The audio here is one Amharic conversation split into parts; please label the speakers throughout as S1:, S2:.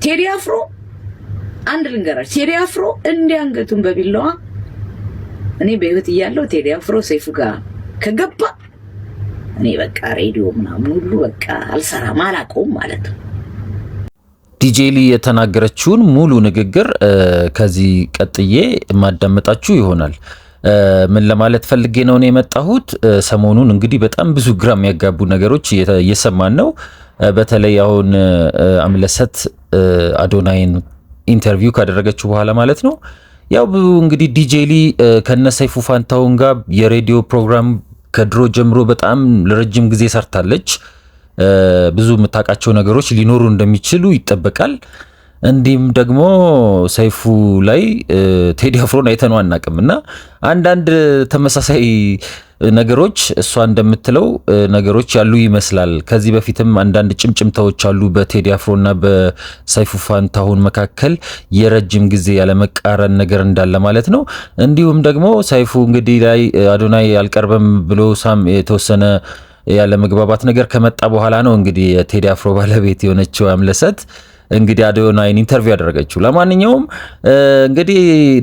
S1: ቴዲ አፍሮ፣ አንድ ልንገራችሁ፣ ቴዲ አፍሮ እንዲህ አንገቱን በቢላዋ፣ እኔ በህይወት እያለሁ ቴዲ አፍሮ ሰይፉ ጋር ከገባ እኔ በቃ ሬዲዮ ምናምን ሁሉ በቃ አልሰራም፣ አላውቀውም ማለት ነው።
S2: ዲጄ ሊ የተናገረችውን ሙሉ ንግግር ከዚህ ቀጥዬ የማዳመጣችሁ ይሆናል። ምን ለማለት ፈልጌ ነው እኔ የመጣሁት? ሰሞኑን እንግዲህ በጣም ብዙ ግራ የሚያጋቡ ነገሮች እየሰማን ነው። በተለይ አሁን አምለሰት አዶናይን interview ካደረገችው በኋላ ማለት ነው። ያው እንግዲህ ዲጄ ሊ ከነ ሰይፉ ፋንታሁን ጋር የሬዲዮ ፕሮግራም ከድሮ ጀምሮ በጣም ለረጅም ጊዜ ሰርታለች። ብዙ የምታውቃቸው ነገሮች ሊኖሩ እንደሚችሉ ይጠበቃል። እንዲሁም ደግሞ ሰይፉ ላይ ቴዲ አፍሮን አይተነው አናውቅም እና አንዳንድ ተመሳሳይ ነገሮች እሷ እንደምትለው ነገሮች ያሉ ይመስላል። ከዚህ በፊትም አንዳንድ ጭምጭምታዎች አሉ በቴዲ አፍሮና በሰይፉ ፋንታሁን መካከል የረጅም ጊዜ ያለመቃረን ነገር እንዳለ ማለት ነው። እንዲሁም ደግሞ ሰይፉ እንግዲህ ላይ አዶናይ አልቀርብም ብሎ ሳም የተወሰነ ያለ መግባባት ነገር ከመጣ በኋላ ነው እንግዲህ የቴዲ አፍሮ ባለቤት የሆነችው አምለሰት እንግዲህ አዶናይን interview ያደረገችው። ለማንኛውም እንግዲህ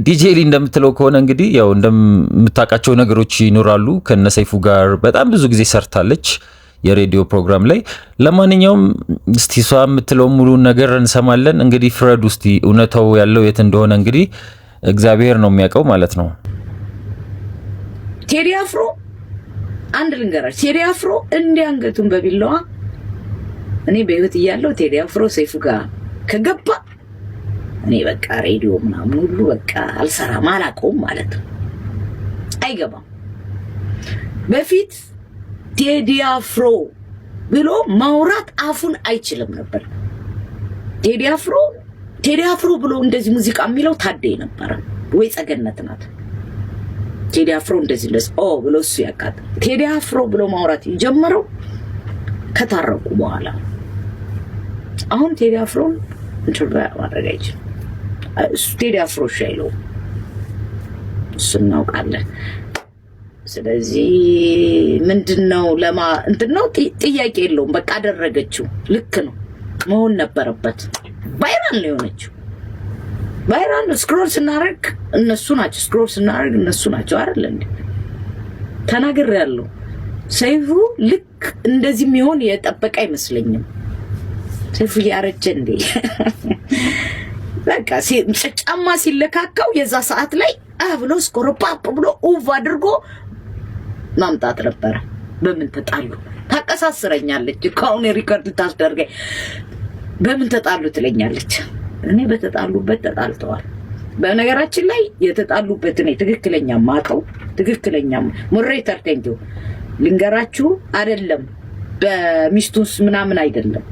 S2: ዲጄ ሊ እንደምትለው ከሆነ እንግዲህ ያው እንደምታውቃቸው ነገሮች ይኖራሉ። ከነሰይፉ ጋር በጣም ብዙ ጊዜ ሰርታለች የሬዲዮ ፕሮግራም ላይ። ለማንኛውም እስቲ እሷ የምትለው ሙሉን ነገር እንሰማለን። እንግዲህ ፍረዱ እስቲ፣ እውነታው ያለው የት እንደሆነ እንግዲህ እግዚአብሔር ነው የሚያውቀው ማለት ነው።
S1: ቴዲ አፍሮ፣ አንድ ልንገራችሁ፣ ቴዲ አፍሮ እንዲህ አንገቱን በቢላዋ፣ እኔ በህይወት እያለሁ ቴዲ አፍሮ ሰይፉ ጋር ከገባ እኔ በቃ ሬዲዮ ምናምን ሁሉ በቃ አልሰራም፣ አላውቀውም ማለት ነው። አይገባም። በፊት ቴዲ አፍሮ ብሎ ማውራት አፉን አይችልም ነበር። ቴዲ አፍሮ፣ ቴዲ አፍሮ ብሎ እንደዚህ ሙዚቃ የሚለው ታዴ ነበረ ወይ ጸገነት ናት። ቴዲ አፍሮ እንደዚህ እንደዚህ ኦ ብሎ እሱ ያውቃል። ቴዲ አፍሮ ብሎ ማውራት የጀመረው ከታረቁ በኋላ። አሁን ቴዲ አፍሮን interview ማድረግ አይችልም። እሱ ቴዲ አፍሮ እሺ አይለውም። እሱ እናውቃለን። ስለዚህ ምንድን ነው ለማ እንትን ነው፣ ጥያቄ የለውም። በቃ አደረገችው። ልክ ነው፣ መሆን ነበረበት። Viral ነው የሆነችው። Viral ነው። Scroll ስናደርግ እነሱ ናቸው። Scroll ስናደርግ እነሱ ናቸው አይደል እንዴ? ተናግሬያለሁ። ሰይፉ ልክ እንደዚህ የሚሆን የጠበቀ አይመስለኝም። ሰይፉ እያረጀ እንዴ? በቃ ጫማ ሲለካካው የዛ ሰዓት ላይ አ ብሎ ስኮረፓፕ ብሎ ኡቭ አድርጎ ማምጣት ነበረ። በምን ተጣሉ? ታቀሳስረኛለች እኮ፣ አሁን record ታስደርገኝ። በምን ተጣሉ ትለኛለች። እኔ በተጣሉበት ተጣልተዋል። በነገራችን ላይ የተጣሉበት እኔ ትክክለኛ ማቀው፣ ትክክለኛ moderator thank you፣ ልንገራችሁ፣ አይደለም በሚስቱስ ምናምን አይደለም፣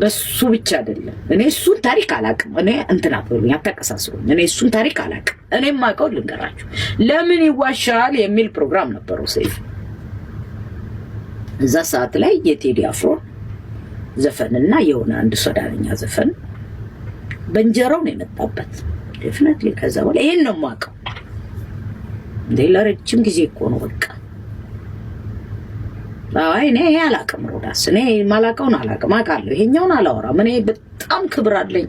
S1: በሱ ብቻ አይደለም። እኔ እሱን ታሪክ አላውቅም። እኔ እንትን አትበሉኝ፣ አታቀሳስሩኝ። እኔ እሱን ታሪክ አላውቅም። እኔ የማውቀው ልንገራችሁ። ለምን ይዋሻል የሚል ፕሮግራም ነበረው ሰይፉ። እዛ ሰዓት ላይ የቴዲ አፍሮ ዘፈንና የሆነ አንድ ሶዳንኛ ዘፈን በእንጀራው ነው የመጣበት። Definitely ከዛ በኋላ ይሄን ነው የማውቀው። እንዴ፣ ለረጅም ጊዜ እኮ ነው በቃ። አይ፣ እኔ ይሄ አላውቅም። ሮዳስ፣ እኔ የማላውቀውን አላውቅም፣ አውቃለሁ። ይሄኛውን አላወራም። እኔ በጣም ክብር አለኝ፣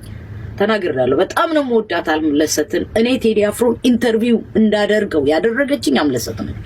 S1: ተናግሬያለሁ። በጣም ነው የምወዳት አምለሰትን። እኔ ቴዲ አፍሮን interview እንዳደርገው ያደረገችኝ አምለሰት ነች።